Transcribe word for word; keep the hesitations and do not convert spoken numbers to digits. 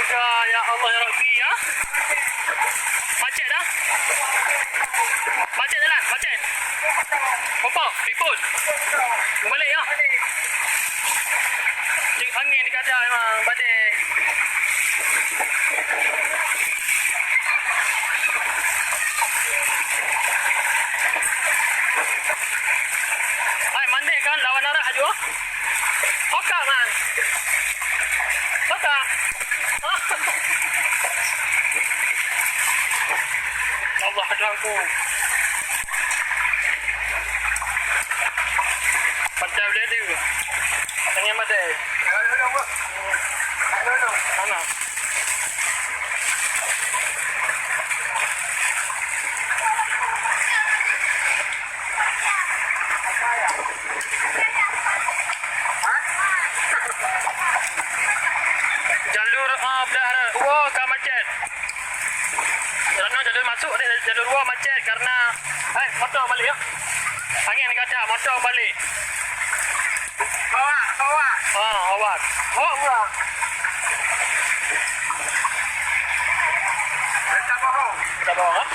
Ya, ya Allah, ya Rabbi, ya. Macet dah. Macet jalan, macet. Apa? Ribut. Balik, ya. Cek angin dikata memang badai. Hai, mandeh kan lawan arah aju. Oka, man. Oka. Allah, Tuhanku. Pantai boleh ada. Tanya madai. Mana? Jalur, ah, belah, oh, ka macet. Jalur, jalur masuk deh, jalur dua macet karena, eh, motor balik ya. Angin kacak, motor balik. Bawa, bawa. Ah, awak. Bawa pulang. Minta bohong. Minta bohong, ah?